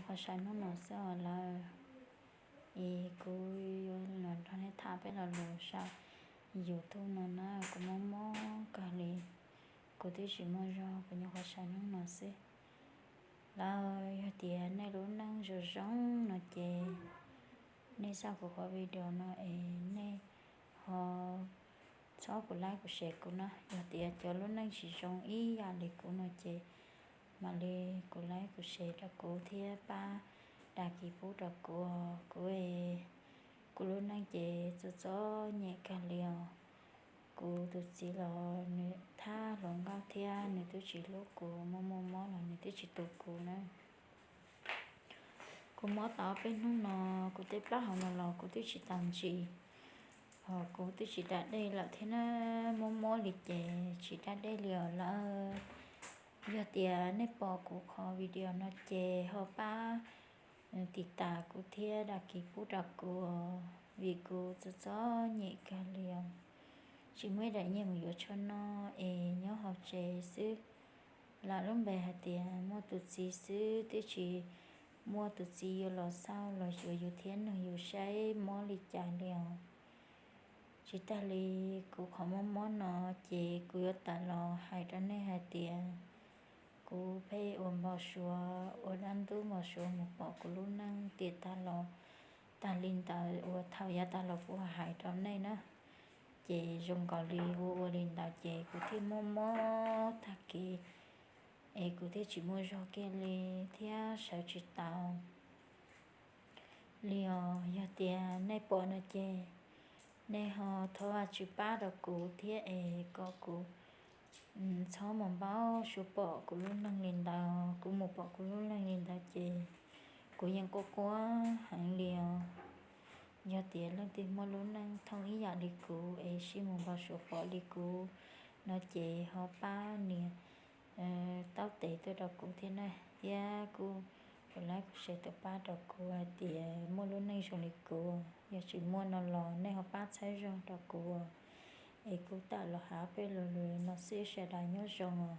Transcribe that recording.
Qhov sai hnub no xwb os lawv, es kuv yuav los nrog nej tham peb lo lus saum YouTube no na, kuv mob mob kawg li, kuv twb tsis muaj zog, kuv nyuam qhuav sai hnub no xwb. Lawv, yog tias nej lub neej zoo zoo no ces nej xauj kuv qhov video no es nej ho txhob kuv like kuv share kuv na. Yog tias cov lub neej tsis zoo ib yam li kuv no ces mam li kuv like kuv share rau kuv thiab pab dag kis pub rau kuv. Kuv, kuv lub neej ces txom txom nyem kawg li os. Kuv tus txiv los nws thab hluas nkauj thiab nws twb tsis hlub kuv, muaj muaj mob los nws twb tsis tu kuv na. Kuv mob tau ob peb hnub no, kuv tej plaub hau no los kuv twb tsis tau ntsis, ho kuv twb tsis da dej lawm thiab na. Mob mob li ces tsis da dej li os lawv. Yog tias nej pom kuv qhov video no ces ho pab tiv tas kuv thiab dag kis pub rau kuv, vim kuv txom txom nyem kawg li os. Tsis muaj ib daim nyiaj mus yuav tshuaj noj es nyob hauv tsev xwb. Lam lub npe hais tias muaj tus txiv xwb, twb tsis muaj tus txiv yuav los xauj los xyuas yus thiab nug yus saib mob li cas li os. Tsis tag li, kuv qhov mob mob no ces kuv yuav tawm los hais rau nej hais tias kuv pheej ua npau suav, ua dab ntub npau suav mus pom kuv lub neej tiam tag los. Tag li ntawd uas thaum yav tag los kuv hais rau nej na, ces zoo nkaus li ua ua li ntawd ces kuv thiaj mob mob tag kev, es kuv thiaj tsis muaj zog kiag li thiab sawv tsis tau li os. Yog tias nej pom no ces nej ho thov Vajtswv pab rau kuv thiab es kom kuv txhob mus npau suav pom kuv lub neej li ntawd. Kuv mus pom kuv lub neej li ntawd ces kuv yeej quaj quaj heev li os. Yog tias leej twg muaj lub neej thooj ib yam li kuv es sib mus npau suav pom li kuv no ces ho pab nias taub tes tuaj rau kuv thiab na, thiab kuj ua like kuv share tuaj pab rau kuv hais tias muaj lub neej zoo li kuv. Yog tsis muaj no los nej ho pab txhawb zog rau kuv, es kuv tawm los hais ob peb lo lus no xwb, sawv daws nyob zoo os.